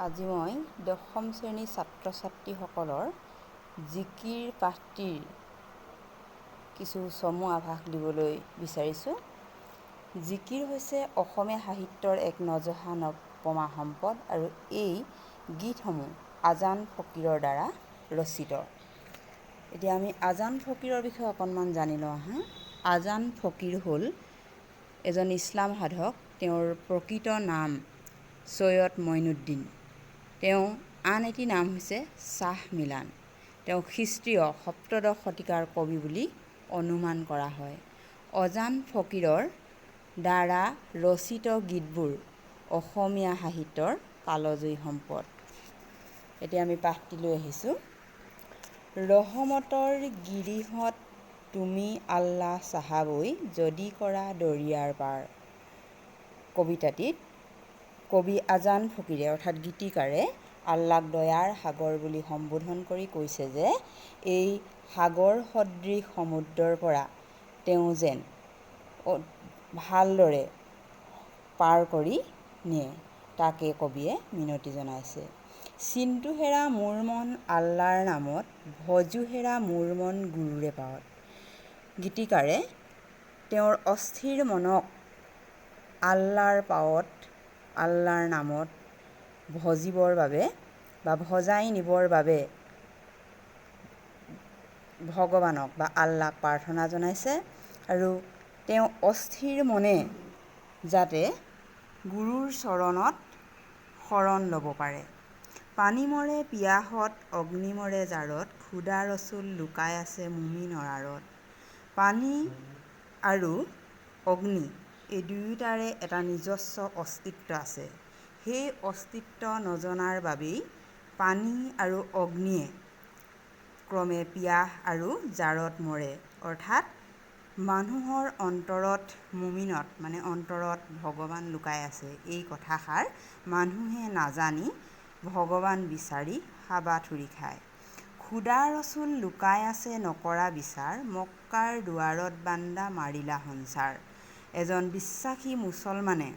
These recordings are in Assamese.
আজি মই দশম শ্ৰেণীৰ ছাত্ৰ ছাত্ৰীসকলৰ জিকিৰ পাঠটিৰ কিছু চমু আভাস দিবলৈ বিচাৰিছোঁ। জিকিৰ হৈছে অসমীয়া সাহিত্যৰ এক নজহা নপমা সম্পদ আৰু এই গীতসমূহ আজান ফকীৰৰ দ্বাৰা ৰচিত। এতিয়া আমি আজান ফকীৰৰ বিষয়ে অকণমান জানি লওঁ আহা। আজান ফকীৰ হ'ল এজন ইছলাম সাধক। তেওঁৰ প্ৰকৃত নাম চৈয়দ মইনুদ্দিন। তেওঁ আন এটি নাম হৈছে শ্বাহ মিলান। তেওঁ খ্ৰীষ্টীয় সপ্তদশ শতিকাৰ কবি বুলি অনুমান কৰা হয়। অজান ফকীৰৰ দ্বাৰা ৰচিত গীতবোৰ অসমীয়া সাহিত্যৰ কালজয়ী সম্পদ। এতিয়া আমি পাঠটিলৈ আহিছোঁ। ৰহমতৰ গিৰিহঁত তুমি আল্লা চাহাবৈ যদি কৰা দৰিয়াৰ পাৰ কবিতাটিত কবি আজান ফকীৰে অৰ্থাৎ গীতিকাৰে আল্লাক দয়াৰ সাগৰ বুলি সম্বোধন কৰি কৈছে যে এই সাগৰ সদৃশ সমুদ্ৰৰ পৰা তেওঁ যেন ভালদৰে পাৰ কৰি নিয়ে, তাকে কবিয়ে মিনতি জনাইছে। চিন্তু হেৰা মোৰ মন আল্লাৰ নামত, ভজো হেৰা মোৰ মন গুৰুৰে পাৱত। গীতিকাৰে তেওঁৰ অস্থিৰ মনক আল্লাৰ পাৱত, আল্লাৰ নামত ভজিবৰ বাবে বা ভজাই নিবৰ বাবে ভগৱানক বা আল্লাক প্ৰাৰ্থনা জনাইছে আৰু তেওঁ অস্থিৰ মনে যাতে গুৰুৰ চৰণত শৰণ ল'ব পাৰে। পানী মৰে পিয়াহত, অগ্নি মৰে জাৰত, খুদা ৰচুল লুকাই আছে মুমিনৰ আঁৰত। পানী আৰু অগ্নি এই দুয়োটাৰে এটা নিজস্ব অস্তিত্ব আছে। সেই অস্তিত্ব নজনাৰ বাবেই পানী আৰু অগ্নিয়ে ক্ৰমে পিয়াহ আৰু জাৰত মৰে। অৰ্থাৎ মানুহৰ অন্তৰত, মুমিনত মানে অন্তৰত ভগৱান লুকাই আছে, এই কথাষাৰ মানুহে নাজানি ভগৱান বিচাৰি হাবাথুৰি খায়। খুদা ৰচুল লুকাই আছে নকৰা বিচাৰ, মক্কাৰ দুৱাৰত বান্দা মাৰিলা সঞ্চাৰ। এজন বিশ্বাসী মুছলমানে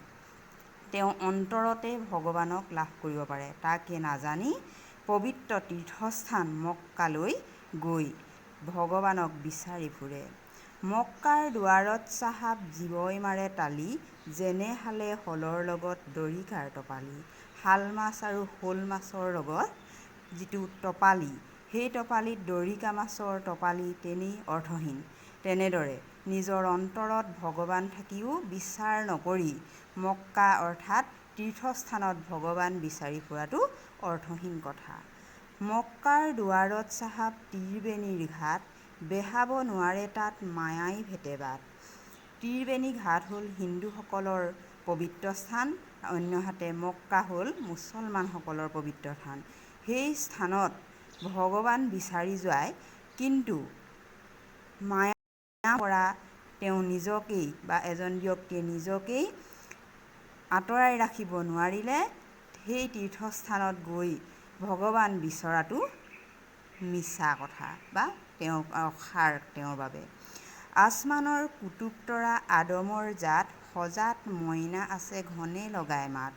তেওঁ অন্তৰতে ভগৱানক লাভ কৰিব পাৰে, তাকে নাজানি পবিত্ৰ তীৰ্থস্থান মক্কালৈ গৈ ভগৱানক বিচাৰি ফুৰে। মক্কাৰ দুৱাৰত চাহাব জীৱই মাৰে তালি, যেনে হালে শলৰ লগত দৰিকাৰ টপালি। শাল মাছ আৰু শ'ল মাছৰ লগত যিটো টপালি, সেই টপালিত দৰিকা মাছৰ টপালি তেনেই অৰ্থহীন। তেনেদৰে নিজৰ অন্তৰত ভগৱান থাকিও বিচাৰ নকৰি মক্কা অৰ্থাৎ তীৰ্থস্থানত ভগৱান বিচাৰি ফুৰাটো অৰ্থহীন কথা। মক্কাৰ দুৱাৰত চাহাব ত্ৰিবেণীৰ ঘাট, বেহাব নোৱাৰে তাত মায়াই ভেটে বাট। ত্ৰিবেণী ঘাট হ'ল হিন্দুসকলৰ পবিত্ৰ স্থান, অন্যহাতে মক্কা হ'ল মুছলমানসকলৰ পবিত্ৰ স্থান। সেই স্থানত ভগৱান বিচাৰি যোৱাই কিন্তু মায়াৰ পৰা তেওঁ নিজকেই বা এজন ব্যক্তিয়ে নিজকেই আঁতৰাই ৰাখিব নোৱাৰিলে সেই তীৰ্থস্থানত গৈ ভগৱান বিচৰাটো মিছা কথা বা তেওঁ অসাৰ তেওঁৰ বাবে। আচমানৰ কুটুব তৰা আদমৰ জাত, সজাত মইনা আছে ঘনে লগাই মাত।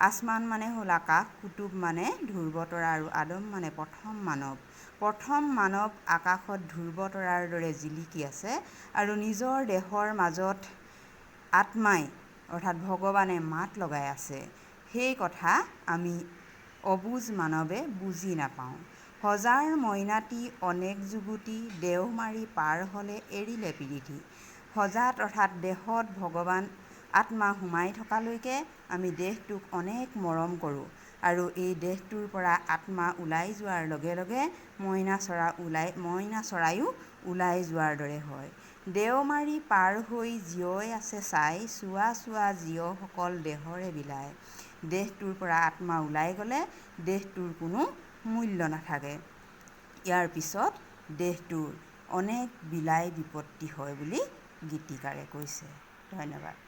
আচমান মানে হ'ল আকাশ, কুটুব মানে ধ্ৰুৱতৰা আৰু আদম মানে প্ৰথম মানৱ। প্ৰথম মানৱ আকাশত ধ্ৰুৱতৰাৰ দৰে জিলিকি আছে আৰু নিজৰ দেহৰ মাজত আত্মাই অৰ্থাৎ ভগৱানে মাত লগাই আছে। সেই কথা আমি অবুজ মানৱে বুজি নাপাওঁ। সজাৰ মইনাটি অনেক যুগুতি, দেও মাৰি পাৰ হ'লে এৰিলে পিৰিতি। সজাত অৰ্থাৎ দেহত ভগৱান আত্মা সোমাই থকালৈকে আমি দেহটোক অনেক মৰম কৰোঁ আৰু এই দেহটোৰ পৰা আত্মা ওলাই যোৱাৰ লগে লগে মইনা চৰাইও ওলাই যোৱাৰ দৰে হয়। দেও মাৰি পাৰ হৈ জীয় আছে চাই, চোৱা চোৱা জীয়সকল দেহৰে বিলাই। দেহটোৰ পৰা আত্মা ওলাই গ'লে দেহটোৰ কোনো মূল্য নাথাকে। ইয়াৰ পিছত দেহটোৰ অনেক বিলাই বিপত্তি হয় বুলি গীতিকাৰে কৈছে। ধন্যবাদ।